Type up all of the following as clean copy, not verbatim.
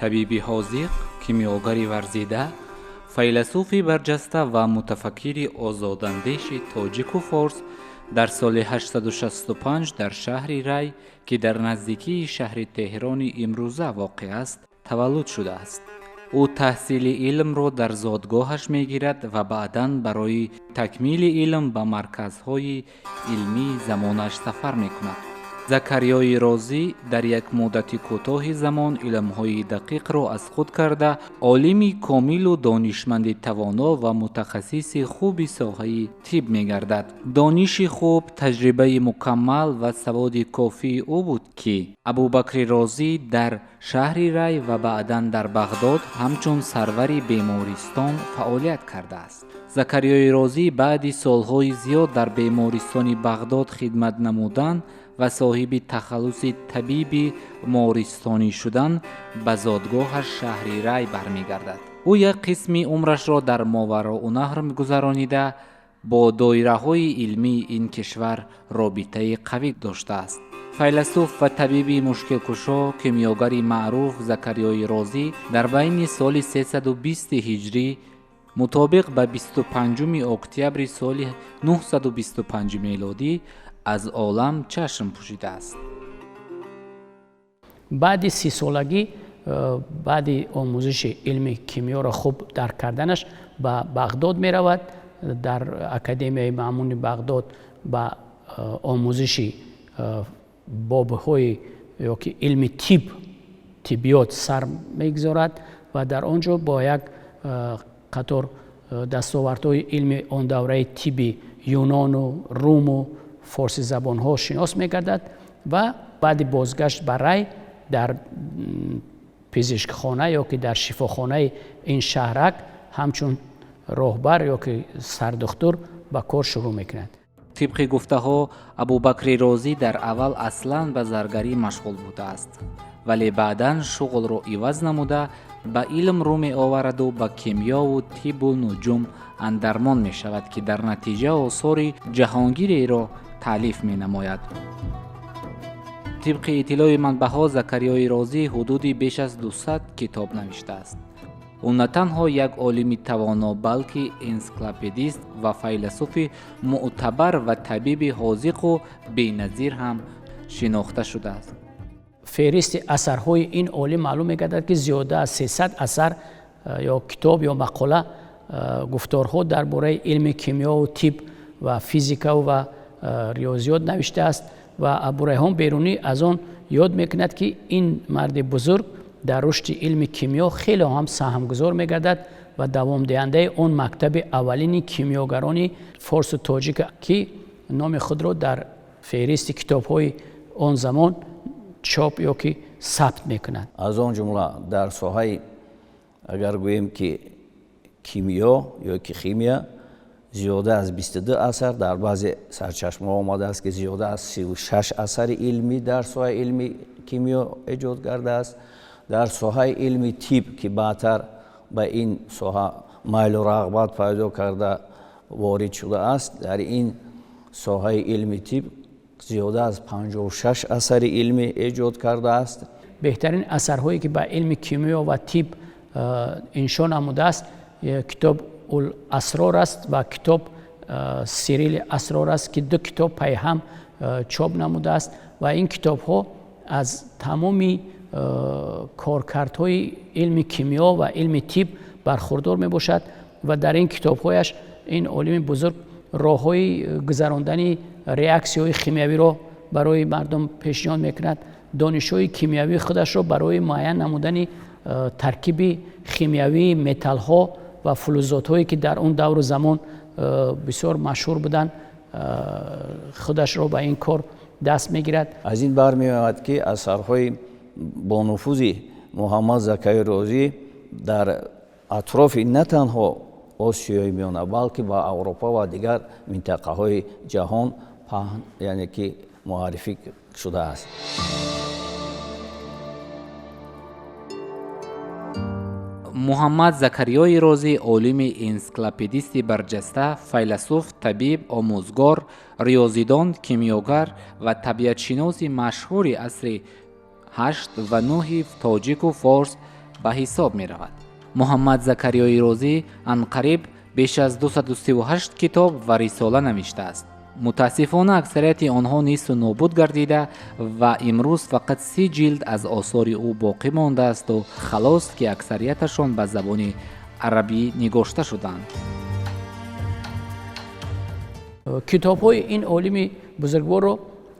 Табиби ҳозиқ, кимиёгари варзида, файласуфи барҷаста ва мутафаккири озодандеши тоҷику форс дар соли 865 дар шаҳри Рай, ки дар наздикии шаҳри Теҳрони имрӯза воқеъ аст, таваллуд шудааст. Ӯ таҳсили илмро дар зодгоҳаш мегирад ва баъдан барои такмили илм ба марказҳои илмии замонаш сафар мекунад. Закариёи Розӣ дар як муддати кӯтоҳи замон илмҳои дақиқро аз худ карда, олими комилу донишманди тавоно ва мутахассиси хуби соҳаи тиб мегардад. Дониши хуб, таҷрибаи мукаммал ва саводи кофии ӯ буд, ки Абубакри Розӣ дар шаҳри Рай ва баъдан дар Бағдод ҳамчун сарвари бемористон фаъолият кардааст. Закариёи Розӣ баъди солҳои зиёд дар бемористони Бағдод хидмат намудан ва соҳиби тахаллуси табиби мористонӣ шудан ба зодгоҳаш шаҳри Рай бармегардад. Ӯ як қисми умрашро дар Мовароуннаҳр гузаронида, бо доираҳои илмии ин кишвар робитаи қавӣ доштааст. Файласуф ва табиби мушкилкушо, кимиёгари маъруф Закариёи Розӣ дар байни соли 320 ҳиҷрӣ мутобиқ ба 25 октябри соли 925 мелодӣ аз олам чашм пӯшидааст. Баъди 30-солагӣ, баъди омӯзиши илми кимиёро хуб дарк карданаш, ба Бағдод меравад. Дар Академияи Маъмуни Бағдод ба омӯзиши бобҳои ёки илми тиб, тиббиёт сар мегузорад ва дар он ҷо бо як қатор дастовардҳои илми он давраи тибби Юнону Руму форсизабонҳо шинос мегардад ва баъди бозгашт ба Рай дар пизишкхона ё ки дар шифохонаи ин шаҳрак ҳамчун роҳбар ё ки сардухтур ба кор шурӯъ мекунад. Тибқи гуфтаҳо, Абубакри Розӣ дар аввал аслан ба заргарӣ машғул будааст, вале баъдан шуғлро иваз намуда, ба илм рӯ меовараду ба кимиёву тиббу нуҷум андармон мешавад, ки дар натиҷа осори ҷаҳонгиреро таълиф менамояд. Тибқи иттилои манбаъҳо, Закариёи Розӣ ҳудуди беш аз 200 китоб навиштааст. Ӯ на танҳо як олими тавоно, балки энсиклопедист ва файласуфи мӯътабар ва табиби ҳозиқу беназир ҳам шинохта шудааст. Феҳристи асарҳои ин олим маълум мегардад, ки зиёда аз 300 асар ё китоб ё мақола, гуфторҳо дар бораи илми кимиёву тиб ва физикаву ва риёзиёт навиштааст. Ва Абурайҳон Берунӣ аз он ёд мекунад, ки ин марди бузург дар рушди илми кимиё хеле ҳам саҳмгузор мегардад ва давомдиҳандаи он мактаби аввалини кимиёгарони форсу тоҷик, ки номи худро дар феҳристи китобҳои он замон чоп ё ки сабт мекунад. Аз он ҷумла дар соҳаи, агар гӯем ки кимиё ё ки химия, зиёда аз 22 асар, дар баъзе сарчашмаҳо омадааст, ки зиёда аз 36 асари илмӣ дар соҳаи илми кимиё эҷод кардааст. Дар соҳаи илми тиб, ки баъдтар ба ин соҳа майлу рағбат пайдо карда ворид шудааст, дар ин соҳаи илми тиб зиёда аз 56 асари илмӣ эҷод кардааст. Беҳтарин асарҳое, ки ба илми кимиё ва тиб иншо намудааст, китоб ул асрор аст ва китоб сирили асрор аст, ки ду китоб пайҳам чоп намудааст ва ин китобҳо аз тамоми коркардҳои илми кимиё ва илми тиб бархурдор мебошад. Ва дар ин китобҳояш ин олими бузург роҳҳои гузарондани реаксияҳои химиявиро барои мардум пешниҳод мекунад, донишҳои кимиявии худашро барои муайян намудани таркиби химиявии металлҳо ва флузотҳое, ки дар он давру замон бисёр машҳур буданд, худашро ба ин кор даст мегирад. Аз ин бармеояд, ки асарҳои бонуфузи Муҳаммад Закариёи Розӣ дар атрофи на танҳо Осиёи Миёна, балки ба Аврупо ва дигар минтақаҳои ҷаҳон паҳн, яъне ки муаррифӣ шудааст. Муҳаммад Закариёи Розӣ олими энсиклопедисти барҷаста, файласуф, табиб, омӯзгор, риёзидон, кимиёгар ва табиатшиноси машҳури асри ҳашт ва нӯҳи тоҷику форс ба ҳисоб меравад. Муҳаммад Закариёи Розӣ анқариб беш аз 238 китоб ва рисола навиштааст. Мутаассифона, аксарияти онҳо несту нобуд гардида ва имрӯз фақат 30 ҷилд аз осори ӯ боқӣ мондаасту халос, ки аксарияташон ба забони арабӣ нигошта шуданд. Китобҳои ин олими бузургворро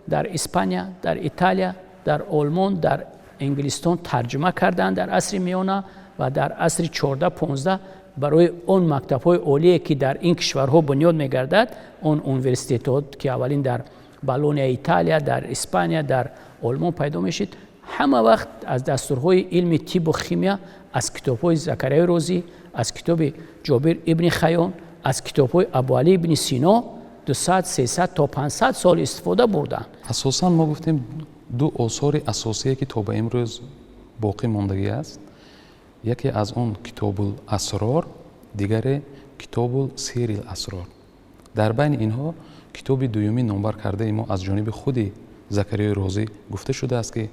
дар Испания, дар Италия, дар Олмон, дар Инглистон тарҷума карданд дар асри миёна ва дар асри 14-15 барои он мактабҳои олие, ки дар ин кишварҳо бунёд мегардад, он университетҳо, ки аввалин дар Болония, Италия, дар Испания, дар Олмон пайдо мешид, ҳама вақт аз дастурҳои илми тиббу химия, аз китобҳои Закарияи Розӣ, аз китоби Ҷобир ибни Хайён, аз китобҳои Абуалӣ ибни Сино 200, 300 то 500 сол истифода бурданд. Асосан мо гуфтем, ду осори асосие, ки то ба имрӯз боқӣ мондагӣ аст, яке аз он Китобул асрор, дигаре Китобул сирил асрор. Дар байни инҳо китоби дуюмӣ номбар кардаи мо аз ҷониби худи Закариёи Розӣ гуфта шудааст, ки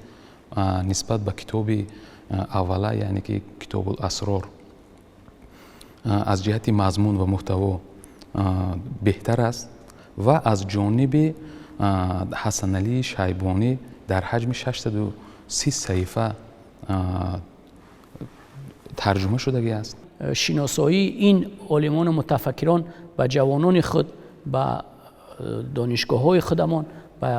нисбат ба китоби аввала, яъне ки Китобул асрор, аз ҷиҳати мазмун ва муҳтаво беҳтар аст ва аз ҷониби Ҳасаналии Шайбонӣ дар ҳаҷми 630 саҳифа тарҷума шудагӣ аст. Шиносоии ин олимону мутафаккирон ба ҷавонони худ, ба донишгоҳҳои худамон, ба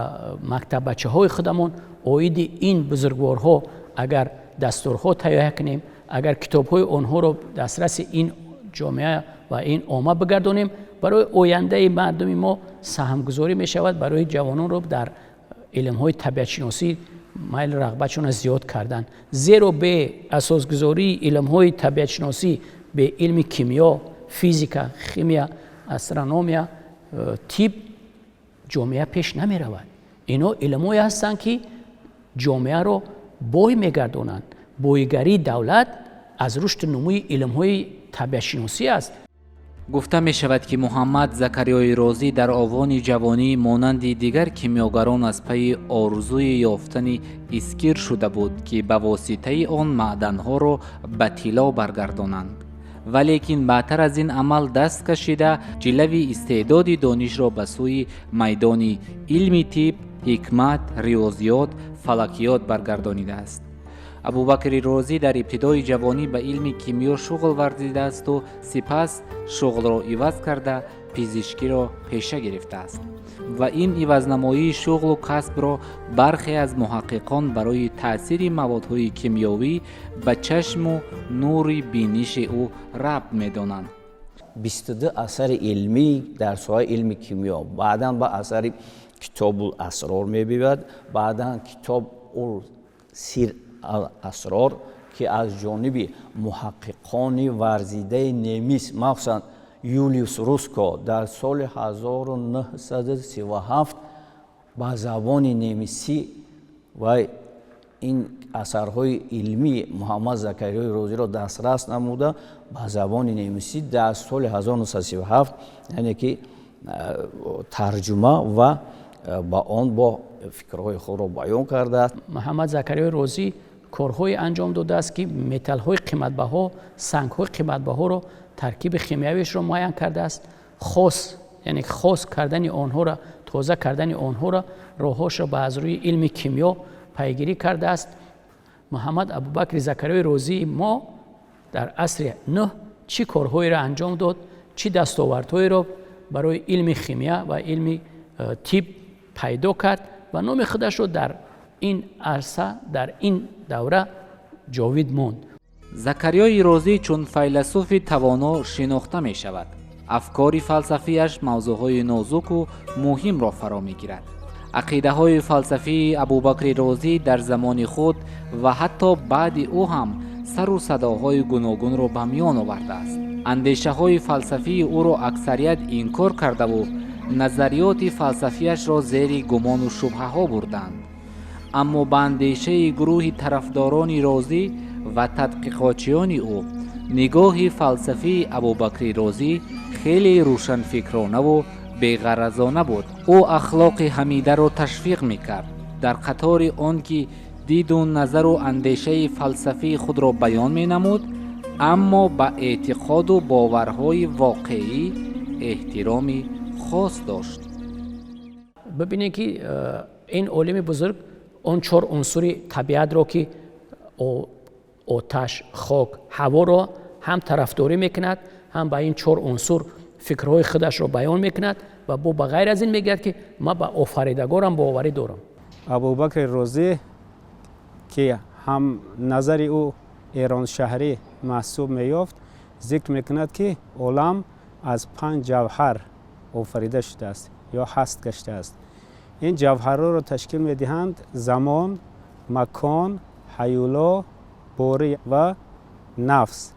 мактаббачаҳои худамон оиди ин бузургворҳо агар дастурҳо тайёр кунем, агар китобҳои онҳоро дастраси ин ҷомеа ва ин омма бигардонем, барои ояндаи мардуми мо саҳмгузорӣ мешавад, барои ҷавононро дар илмҳои табиатшиносӣ майлу рағбатшонро зиёд кардан, зеро бе асосгузории илмҳои табиатшиносӣ, бе илми кимиё, физика, химия, астрономия, тиб ҷомеа пеш намеравад. Ино илмҳое ҳастанд, ки ҷомеаро бой мегардонанд. Боигарии давлат аз рушду нумӯи илмҳои табиатшиносӣ аст. Гуфта мешавад, ки Муҳаммад Закариёи Розӣ дар овони ҷавонӣ монанди дигар кимиёгарон аз пайи орзуи ёфтани искир шуда буд, ки ба воситаи он маъданҳоро ба тилло баргардонанд, валекин баъдтар аз ин амал даст кашида, ҷилави истеъдоди донишро ба сӯи майдони илми тиб, ҳикмат, риёзиёт, фалакиёт баргардонидааст. Абубакри Розӣ дар ибтидои ҷавонӣ ба илми кимиё шуғл варзидаасту сипас шуғлро иваз карда, пизишкиро пеша гирифтааст ва ин ивазнамоии шуғлу касбро бархе аз муҳаққиқон барои таъсири маводҳои кимиёвӣ ба чашму нури биниши ӯ рабт медонанд. 22 асари илмӣ дар соҳаи илми кимиё, баъдан ба асари Китобул асрор мебиёяд, баъдан Китобул сир ал асрор, ки аз ҷониби муҳаққиқони варзидаи немис, махсусан Юлиус Руско, дар соли 1937 ба забони немисӣ ва ин асарҳои илмии Муҳаммад Закариёи Розиро дастрас намуда, ба забони немисӣ дар соли 1937, яъне ки тарҷума ва ба он бо фикрҳои худро баён кардааст. Муҳаммад Закариёи Розӣ корҳое анҷом додааст, ки металлҳои қиматбаҳо, сангҳои қиматбаҳоро таркиби химиявишро муайян кардааст, хос, яъне хос кардани онҳоро, тоза кардани онҳоро, роҳҳошро ба аз рӯи илми кимиё пайгирӣ кардааст. Муҳаммад Абубакри Закариёи Розии мо дар асри нӯҳ чӣ корҳоеро анҷом дод, чӣ дастовардҳоеро барои илми химия ва илми тиб пайдо кард ва номи худашро дар ин арса, дар ин давра ҷовид монд. Закариёи Розӣ чун файласуфи тавоно шинохта мешавад. Афкори фалсафиаш мавзӯъҳои нозуку муҳимро фаро мегирад. Ақидаҳои фалсафии Абубакри Розӣ дар замони худ ва ҳатто баъди ӯ ҳам сару садоҳои гуногунро ба миён овардааст. Андешаҳои фалсафии ӯро аксарият инкор кардаву назариёти фалсафиашро зери гумону шубҳаҳо бурданд. Аммо ба андешаи гурӯҳи тарафдорони Розӣ ва тадқиқотчиёни ӯ, нигоҳи фалсафии Абубакри Розӣ хеле рӯшанфикронаву беғаразона буд. Ӯ ахлоқи ҳамидаро ташвиқ мекард, дар қатори он ки Диду назару андешаи фалсафии худро баён менамуд, аммо ба эътиқоду боварҳои воқеӣ эҳтироми хос дошт. Бибинед, ки ин олими бузург он чор унсури табиатро, ки оташ, хок, ҳаворо ҳам тарафдорӣ мекунад, ҳам ба ин чор унсур фикрҳои худашро баён мекунад ва бо ба ғайр аз ин мегӯяд, ки ман ба офаридагорам боварӣ дорам. Абубакри Розӣ, ки ҳам назари ӯ эроншаҳрӣ маҳсуб меёфт, зикр мекунад, ки олам аз панҷ ҷавҳар офарида шудааст ё ҳаст гаштааст. Ин ҷавҳарҳоро ташкил медиҳанд замон, макон, ҳаюло, борӣ ва нафс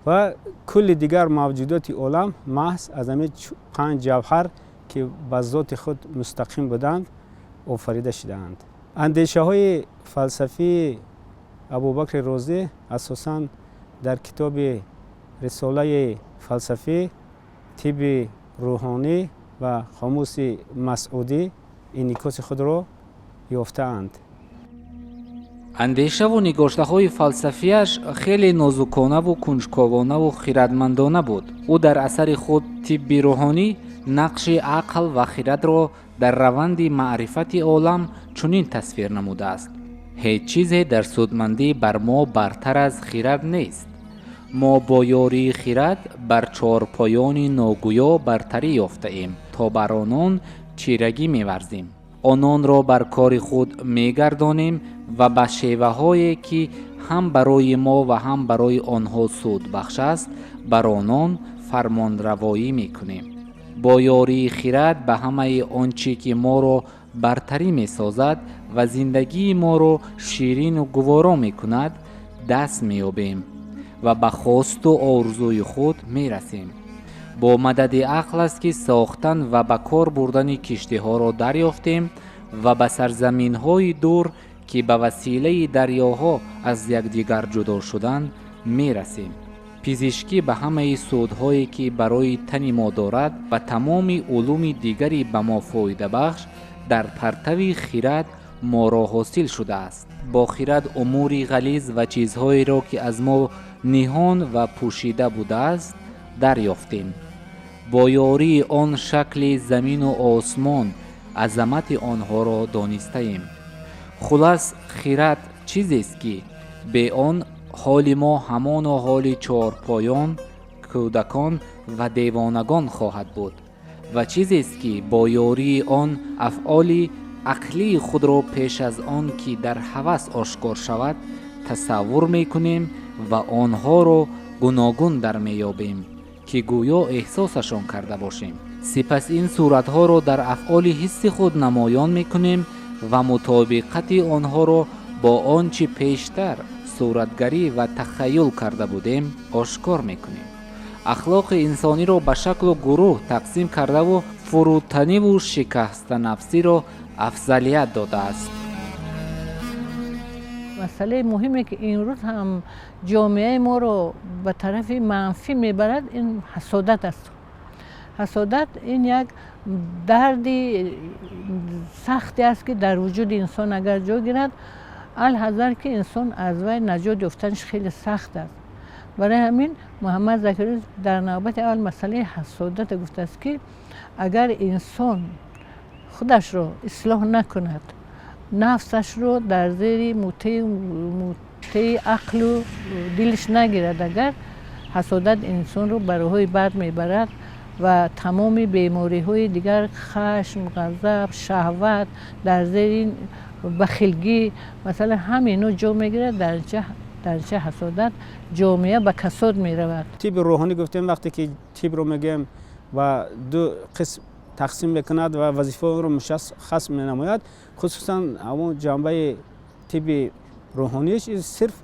ва кулли дигар мавҷудоти олам маҳз аз ҳамин панҷ ҷавҳар, ки ба зоти худ мустақим буданд, офарида шудаанд. Андешаҳои фалсафии Абубакри Розӣ асосан дар китоби Рисолаи фалсафӣ, Тибби рӯҳонӣ ва Хомуси Масъудӣ инъикоси худро ёфтаанд. Андешаву нигоштаҳои фалсафиаш хеле нозуконаву кунҷковонаву хиратмандона буд. Ӯ дар асари худ Тибби рӯҳонӣ нақши ақл ва хиратро дар раванди маърифати олам чунин тасвир намудааст: «Ҳеҷ чизе дар судмандӣ бар мо бартар аз хират нест. Мо бо ёрии хират бар чорпоёни ногӯё бартарӣ ёфтаем, то бар онон чирагӣ меварзем, ононро бар кори худ мегардонем ва ба шеваҳое, ки ҳам барои мо ва ҳам барои онҳо судбахш аст, бар онон фармонравоӣ мекунем. Бо ёрии хират ба ҳамаи он чӣ ки моро бартарӣ месозад ва зиндагии моро ширину гуворо мекунад, даст меёбем ва ба хосту орзуи худ мерасем. Бо мадади ақл аст, ки сохтан ва ба кор бурдани киштиҳоро дарёфтем ва ба сарзаминҳои дур, ки ба василаи дарёҳо аз якдигар ҷудо шуданд, мерасем. Пизишкӣ ба ҳамаи судҳое, ки барои тани мо дорад, ва тамоми улуми дигари ба мо фоидабахш дар партави хират моро ҳосил шудааст. Бо хират умури ғализ ва чизҳоеро, ки аз мо ниҳон ва пӯшида будааст, дарёфтем. Бо ёрии он шакли замину осмон, азамати онҳоро донистаем. Хулас, хират чизест, ки бе он ҳоли мо ҳамоно ҳоли чорпоён, кӯдакон ва девонагон хоҳад буд ва чизест, ки бо ёрии он афъоли ақлии худро пеш аз он ки дар ҳавас ошкор шавад, тасаввур мекунем ва онҳоро гуногун дар меёбем, ки гӯё эҳсосашон карда бошем. Сипас ин суратҳоро дар афъоли ҳисси худ намоён мекунем ва мутобиқати онҳоро бо он чӣ пештар суратгарӣ ва тахайюл карда будем, ошкор мекунем. Ахлоқи инсониро ба шаклу гурӯҳ тақсим кардаву фурӯтаниву шикастанафсиро афзалият додааст.» Масъалаи муҳиме, ки имрӯз ҳам ҷомеаи моро ба тарафи манфӣ мебарад, ин ҳасодат аст. Ҳасодат ин як дарди сахте аст, ки дар вуҷуди инсон агар ҷой гирад, алҳазар, ки инсон аз вай наҷот ёфтанаш хеле сахт аст. Барои ҳамин Муҳаммад Закариё дар навбати аввал масъалаи ҳасодата гуфтааст, ки агар инсон худашро ислоҳ накунад, нафсашро дар зери мутеи ақлу дилаш нагирад, агар ҳасодат инсонро ба роҳҳои бад мебарад ва тамоми бемориҳои дигар, хашм, ғазаб, шаҳват, дар зери бахилгӣ, масалан, ҳамино ҷо мегирад. Дар натиҷа ҳасодат ҷомеа ба касод меравад. Тибби рӯҳонӣ гуфтем, вақте ки тибро мегӯем, ба ду қисм тақсим мекунад ва вазифаи онро мушаххас менамояд. Хусусан ҳамон ҷанбаи тибби рӯҳониаш сирф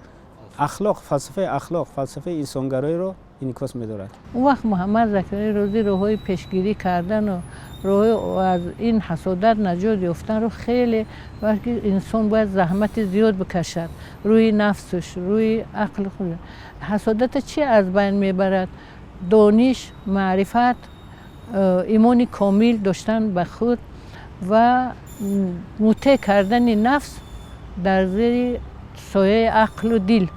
ахлоқ, фалсафаи ахлоқ, фалсафаи инсонгароиро инъикос медорад. Он вақт Муҳаммад Закариёи Розӣ роҳҳои пешгирӣ кардану роҳҳои аз ин ҳасодат наҷот ёфтанро хеле, балки инсон бояд заҳмати зиёд бикашад рӯи нафсуш, рӯи ақли худ. Ҳасодата чӣ аз байн мебарад? Дониш, маърифат, имони комил доштан ба худ ва мутеъ кардани нафс. Дар зери сояи ақлу дил.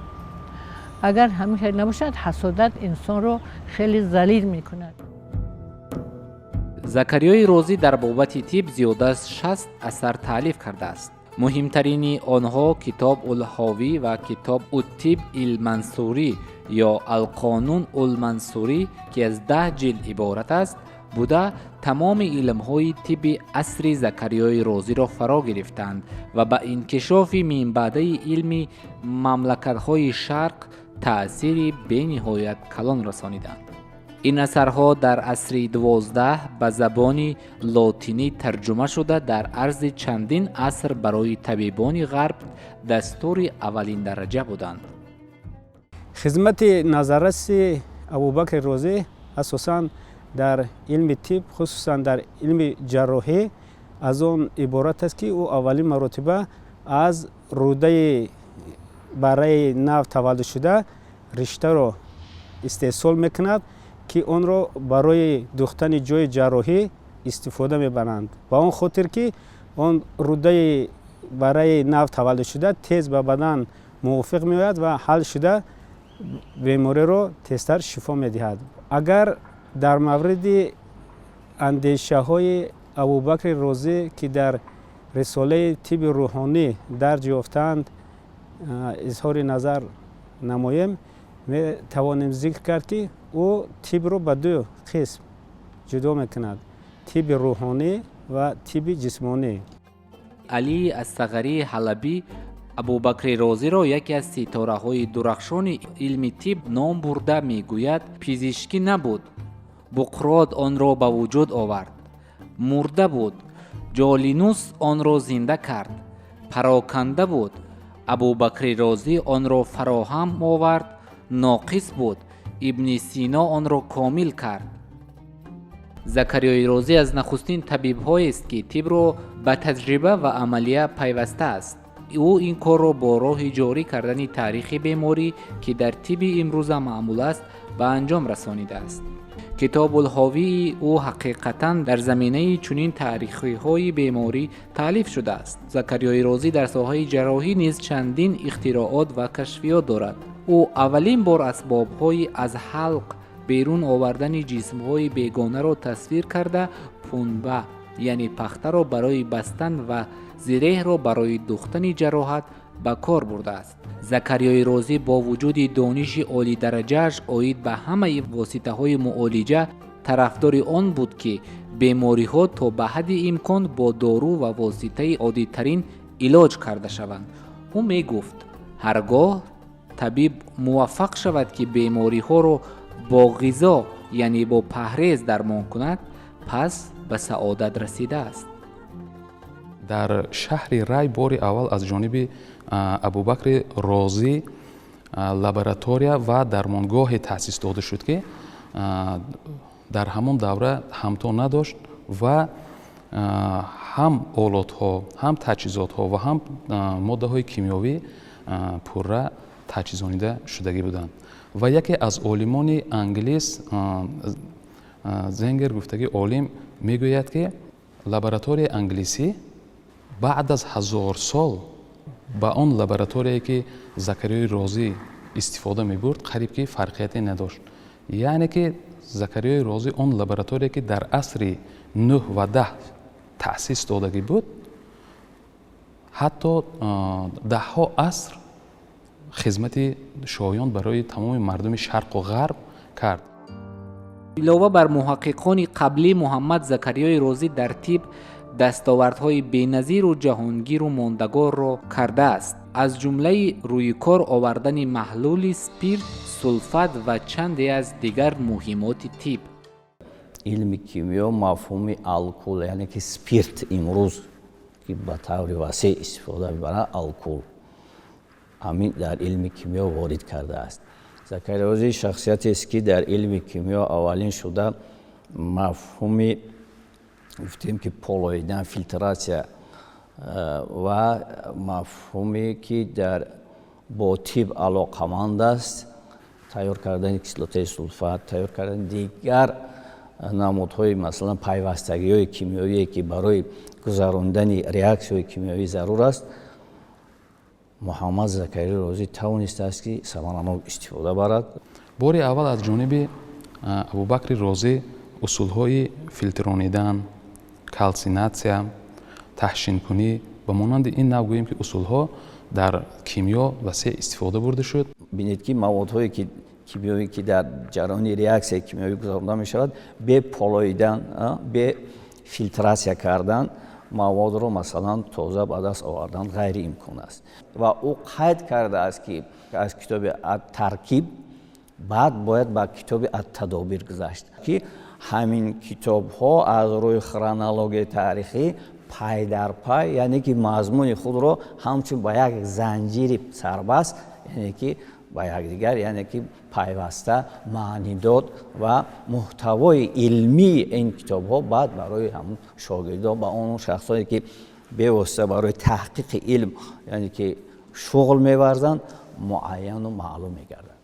Агар ҳамин хел набошад, ҳасодат инсонро хеле залил мекунад. Закариёи Розӣ дар бобати тиб зиёда аз 60 асар таълиф кардааст. Муҳимтарини онҳо Китоб ул-Ҳовӣ ва Китоб ут-Тиб ил-Мансурӣ ё Алқонун ул-Мансурӣ, ки аз 10 ҷилд иборат аст, буда, тамоми илмҳои тибби асри Закариёи Розиро фаро гирифтанд ва ба инкишофи минбаъдаи илми мамлакатҳои Шарқ таъсири бениҳоят калон расониданд. Ин асарҳо дар асри 12 ба забони лотинӣ тарҷума шуда, дар арзи чандин аср барои табибони Ғарб дастури аввалиндараҷа буданд. Хизмати назарраси Абубакри Розӣ асосан дар илми тиб, хусусан дар илми ҷарроҳӣ, аз он иборат аст, ки ӯ аввалин маротиба аз рӯдаи барраи нав таваллудшуда риштаро истеҳсол мекунад, ки онро барои духтани ҷои ҷарроҳӣ истифода мебаранд, ба он хотир ки он рӯдаи барраи нав таваллудшуда тез ба бадан мувофиқ меояд ва ҳал шуда бемориро тезтар шифо медиҳад. Агар дар мавриди андешаҳои Абубакри Розӣ, ки дар рисолаи тибби рӯҳонӣ дарҷ ёфтаанд, изҳори назар намоем, метавонем зикр кард, ки ӯ тибро ба ду қисм ҷудо мекунад: тибби рӯҳонӣ ва тибби ҷисмонӣ. Алии Ассағарии Ҳалабӣ Абубакри Розиро яке аз ситораҳои дурахшони илми тиб ном бурда мегӯяд: «Пизишкӣ набуд, Буқрот онро ба вуҷуд овард. Мурда буд, Ҷолинус онро зинда кард. Пароканда буд, Абубакри Розӣ онро фароҳам овард. Ноқис буд, Ибни Сино онро комил кард». Закариёи Розӣ аз нахустин табибҳоест, ки тибро ба таҷриба ва амалия пайваста аст. Ӯ ин корро бо роҳи ҷорӣ кардани таърихи беморӣ, ки дар тибби имрӯза маъмул аст, ба анҷом расонидааст. Китобулҳовии ӯ ҳақиқатан дар заминаи чунин таърихиҳои беморӣ таълиф шудааст. Закариёи Розӣ дар соҳаи ҷарроҳӣ низ чандин ихтироот ва кашфиёт дорад. Ӯ аввалин бор асбобҳои аз ҳалқ берун овардани ҷисмҳои бегонаро тасвир карда, пунба, яъне пахтаро барои бастан ва зиреҳро барои духтани ҷароҳат ба кор бурдааст. Закариёи Розӣ бо вуҷуди дониши олидараҷааш оид ба ҳамаи воситаҳои муолиҷа тарафдори он буд, ки бемориҳо то ба ҳадди имкон бо дору ва воситаи оддитарин илоҷ карда шаванд. Ӯ мегуфт: «Ҳар гоҳ табиб муваффақ шавад, ки бемориҳоро бо ғизо, яъне бо паҳрез дармон кунад, пас ба саодат расидааст». Дар шаҳри Рай бори аввал аз ҷониби Абубакри Розӣ лаборатория ва дармонгоҳе таъсис дода шуд, ки дар ҳамон давра ҳамто надошт ва ҳам олотҳо, ҳам таҷҳизотҳо ва ҳам моддаҳои кимиёвӣ пурра таҷҳизонида шудагӣ буданд. Ва яке аз олимони англис, Зенгер гуфтагӣ олим, мегӯяд, ки лабораторияи англисӣ баъд аз 1000 сол ба он лабораторияе, ки Закариёи Розӣ истифода мебурд, қариб ки фарқияте надошт. Яъне ки Закариёи Розӣ он лабораторие, ки дар асри нӯҳ ва даҳ таъсис додагӣ буд, ҳатто даҳҳо аср хизмати шоён барои тамоми мардуми Шарқу Ғарб кард. Илова бар муҳаққиқони қаблӣ, Муҳаммад Закариёи Розӣ дар тиб дастовардҳои беназиру ҷаҳонгиру мондагорро кардааст, аз ҷумлаи рӯи кор овардани маҳлули спирт, сулфат ва чанде аз дигар муҳимоти тиб. Илми кимиё мафҳуми алкул, яъне ки спирт, имрӯз ки ба таври васеъ истифода мебаранд алкул, ҳамин дар илми кимиё ворид кардааст. Закариё Розӣ шахсиятест, ки дар илми кимиё аввалин шуда мафҳуми, гуфтем ки, полоидан, фильтрация ва мафҳуме, ки дар бо тиб алоқаманд аст, тайёр кардани кислотаи сулфат, тайёр кардани дигар намудҳои, масалан, пайвастагиҳои кимиёвие, ки барои гузарондани реаксияҳои кимиёвӣ зарур аст. Муҳаммад Закариёи Розӣ тавонистааст, ки самаранок истифода барад. Бори аввал аз ҷониби Абубакри Розӣ усулҳои филтронидан, калсинатсия, таҳшинкунӣ ба монанди ин нав, гӯем ки, усулҳо дар кимиё васеъ истифода бурда шуд. Бинед, ки маводҳое ки кимиёвӣ, ки дар ҷараёни реаксияи кимиёвӣ гузаронда мешавад, бе полоидан, бе филтратсия кардан маводро, масалан, тоза ба даст овардан ғайриимкон аст. Ва ӯ қайд кардааст, ки аз китоби Ат Таркиб баъд бояд ба китоби Ат Тадобир гузашт, ки ҳамин китобҳо аз рӯи хронологияи таърихӣ пай дар пай, яъне ки мазмуни худро ҳамчун ба як занҷири сарбаст, яъне ки ба якдигар, яъне ки пайваста маънидод ва муҳтавои илмии ин китобҳо баъд барои ҳамун шогирдон ба он шахсоне, ки бевосита барои таҳқиқи илм, яъне ки шуғл меварзанд, муайяну маълум мегардад.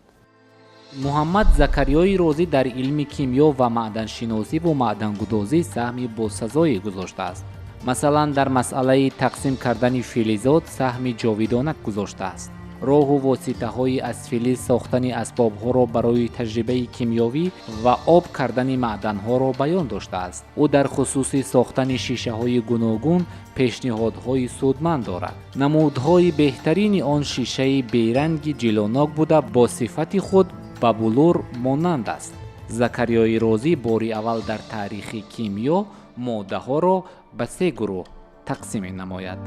Муҳаммад Закариёи Розӣ дар илми кимиё ва маъданшиносиву маъдангудозӣ саҳми босазое гузоштааст. Масалан, дар масъалаи тақсим кардани филизот саҳми ҷовидона гузоштааст. Роҳу воситаҳои аз филиз сохтани асбобҳоро барои таҷрибаи кимиёвӣ ва об кардани маъданҳоро баён доштааст. Ӯ дар хусуси сохтани шишаҳои гуногун пешниҳодҳои судманд дорад. Намудҳои беҳтарини он шишаи беранги ҷилонок буда, бо сифати худ ба булур монанд аст. Закариёи Розӣ бори аввал дар таърихи кимиё моддаҳоро ба се гурӯҳ тақсим менамояд.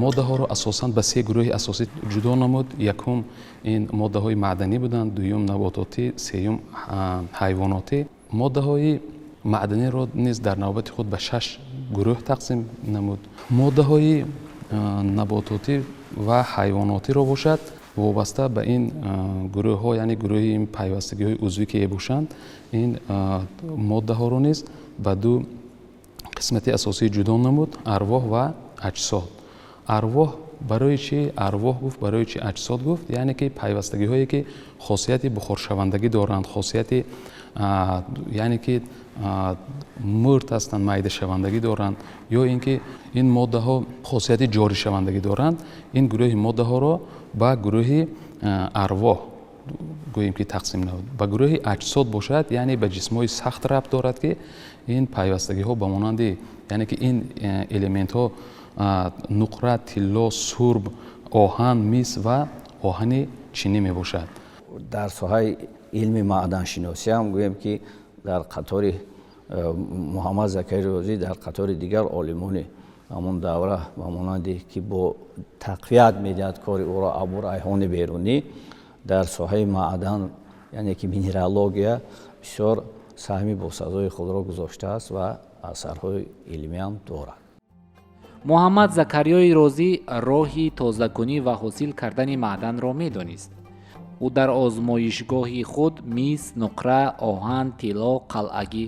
Моддаҳоро асосан ба се гурӯҳи асосӣ ҷудо намуд. Якум ин моддаҳои маъданӣ буданд, дуюм набототӣ, сеюм ҳайвонотӣ. Моддаҳои маъданиро низ дар навбати худ ба шаш гурӯҳ тақсим намуд. Моддаҳои набототӣ ва ҳайвонотиро бошад, вобаста ба ин гурӯҳҳо, яъне гурӯҳи ин пайвастагиҳои узвӣ ки мебошанд, ин моддаҳоро низ ба ду қисмати асосӣ ҷудо намуд: арвоҳ ва аҷсод. Арвоҳ барои чи арвоҳ гуфт, барои чи аҷсод гуфт? Яъне ки пайвастагиҳое, ки хосияти бухоршавандагӣ доранд, хосияти, яъне ки мурд ҳастанд, майдашавандагӣ доранд, ё ин ки ин моддаҳо хосияти ҷоришавандагӣ доранд, ин гурӯҳи моддаҳоро ба гурӯҳи арвоҳ, гӯем ки, тақсим намуд. Ба гурӯҳи аҷсод бошад, яъне ба ҷисмҳои сахт рабт дорад, ки ин пайвастагиҳо ба монанди, яъне ки ин элементҳо нуқра, тилло, сурб, оҳан, мис ва оҳани чинӣ мебошад. Дар соҳаи илми маъданшиносӣ ҳам гӯем, ки дар қатори Муҳаммад Закари Розӣ дар қатори дигар олимони ҳамон давра, ба монанде ки бо тақвият медиҳад кори ӯро Абу Райҳони Берунӣ, дар соҳаи маъдан, яъне ки минералогия, бисёр саҳми босазои худро гузоштааст ва асарҳои илмиам дорад. Муҳаммад Закариёи Розӣ роҳи тозакунӣ ва ҳосил кардани маъданро медонист. Ӯ дар озмоишгоҳи худ мис, нуқра, оҳан, тилло, қалъагӣ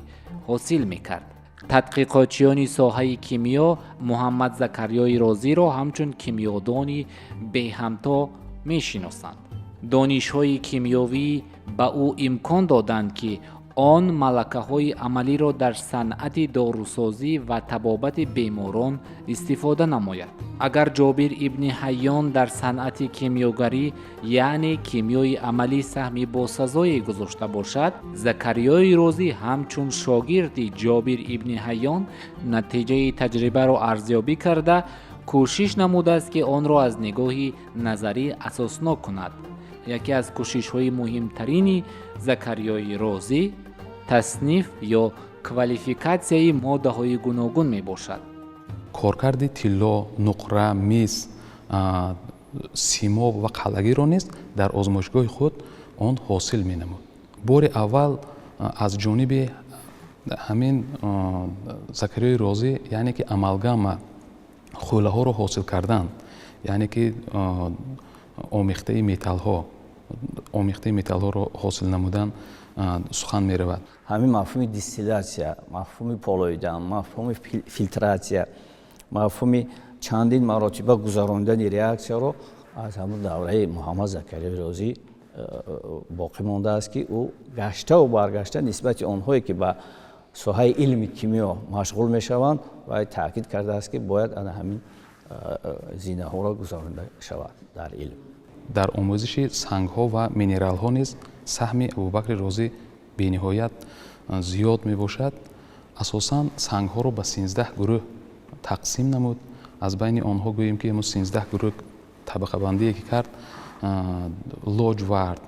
ҳосил мекард. Тадқиқотчиёни соҳаи кимиё Муҳаммад Закариёи Розиро ҳамчун кимиёдони беҳамто мешиносанд. Донишҳои кимиёвӣ ба ӯ имкон доданд, ки он малакаҳои амалиро дар санъати дорусозӣ ва табобати беморон истифода намояд. Агар Ҷобир ибни Ҳайён дар санъати кимиёгарӣ, яъне кимиёи амалӣ, саҳми босазое гузошта бошад, Закариёи Розӣ ҳамчун шогирди Ҷобир ибни Ҳайён натиҷаи таҷрибаро арзёбӣ карда, кӯшиш намудааст, ки онро аз нигоҳи назарӣ асоснок кунад. Яке аз кӯшишҳои муҳимтарини Закариёи Розӣ тасниф ё квалификатсияи моддаҳои гуногун мебошад. Коркарди тилло, нуқра, мис, симоб ва қалъагиро низ дар озмоишгоҳи худ он ҳосил менамуд. Бори аввал аз ҷониби ҳамин Закариёи Розӣ, яъне ки амалгама, хӯлаҳоро ҳосил кардан, яъне ки омехтаи металлҳоро ҳосил намудан сухан меравад. Ҳамин мафҳуми дистиллятсия, мафҳуми полоидан, мафҳуми филтратсия, мафҳуми чандин маротиба гузарондани реаксияро аз ҳамун давраи Муҳаммад Закариёи Розӣ боқӣ мондааст, ки ӯ гаштаву баргашта нисбати онҳое, ки ба соҳаи илми кимиё машғул мешаванд, ва таъкид кардааст, ки бояд ана ҳамин Зинаҳоро гузаронда шавад дар илм. Дар омӯзиши сангҳо ва минералҳо низ саҳми Абубакри Розӣ бениҳоят зиёд мебошад. Асосан сангҳоро ба 13 гурӯҳ тақсим намуд. Аз байни онҳо гӯем, ки мо 13 гурӯҳ табақабандие ки кард: лоҷвард,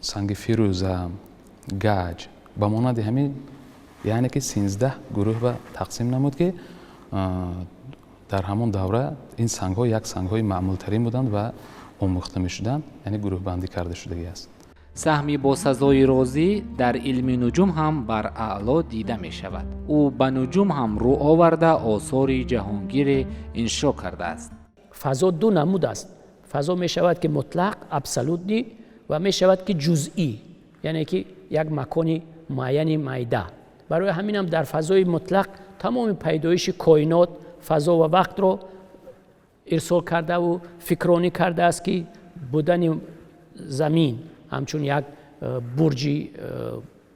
санги фирӯза, гаҷ, ба монанди ҳамин, яъне ки 13 гурӯҳ ба тақсим намуд, ки дар ҳамон давра ин сангҳо як сангҳои маъмултарин буданд ва омӯхта мешуданд, яъне гурӯҳбандӣ карда шудагӣ аст. Саҳми босазои Розӣ дар илми нуҷум ҳам бар аъло дида мешавад. Ӯ ба нуҷум ҳам рӯ оварда, осори ҷаҳонгире иншо кардааст. Фазо ду намуд аст. Фазо мешавад, ки мутлақ, абсолютный, ва мешавад, ки ҷузъӣ, яъне ки як макони муайяни майда. Барои ҳаминам дар фазои мутлақ тамоми пайдоиши коинот, фазо ва вақтро ирсол кардаву фикронӣ кардааст, ки будани замин ҳамчун як бурҷи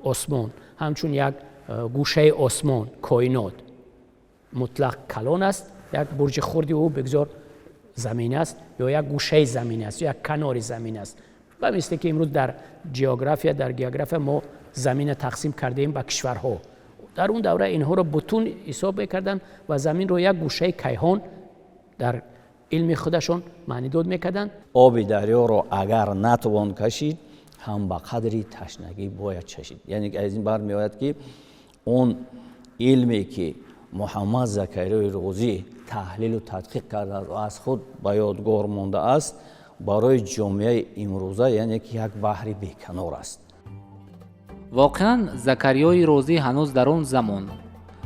осмон, ҳамчун як гӯшаи осмон, коинот мутлақ калон аст, як бурҷи хурди ӯ бигзор замин аст ё як гӯшаи замин аст, ё як канори замин аст. Ба мисле ки имрӯз дар география, дар география мо замина тақсим кардаем ба кишварҳо, дар он давра инҳоро бутун ҳисоб мекарданд ва заминро як гӯшаи кайҳон дар илми худашон маънидод мекарданд. Оби дарёро агар натавон кашид, ҳам ба қадри ташнагӣ бояд чашид. Яъне аз ин бармеояд, ки он илме ки Муҳаммад Закариёи Розӣ таҳлилу тадқиқ кардааст ва аз худ ба ёдгор мондааст, барои ҷомеаи имрӯза, яъне ки як баҳри беканор аст. Воқеан, Закариёи Розӣ ҳанӯз дар он замон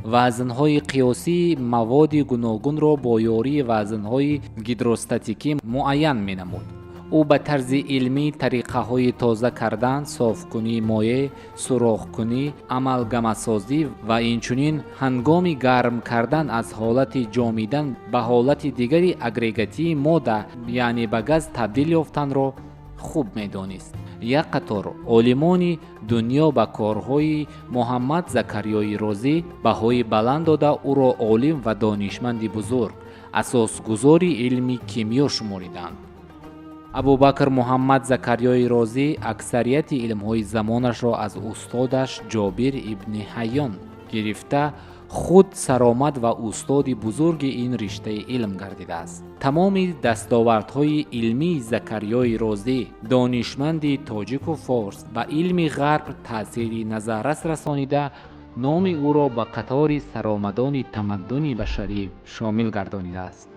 вазнҳои қиёсии маводи гуногунро бо ёрии вазнҳои гидростатикӣ муайян менамуд. Ӯ ба тарзи илмӣ тариқаҳои тоза кардан, софкунии моеъ, сурохкунӣ, амалгамасозӣ ва инчунин ҳангоми гарм кардан аз ҳолати ҷомидан ба ҳолати дигари агрегатии модда, яъне ба газ табдил ёфтанро хуб медонист. Як қатор олимони дунё ба корҳои Муҳаммад Закариёи Розӣ баҳои баланд дода, ӯро олим ва донишманди бузург, асосгузори илми кимиё шумориданд. Абубакр Муҳаммад Закариёи Розӣ аксарияти илмҳои замонашро аз устодаш Ҷобир ибни Ҳайён гирифта, худ саромад ва устоди бузурги ин риштаи илм гардидааст. Тамоми дастовардҳои илмии Закариёи Розӣ, донишманди тоҷику форс, ба илми ғарб таъсири назаррас расонида, номи ӯро ба қатори саромадони тамаддуни башарӣ шомил гардонидааст.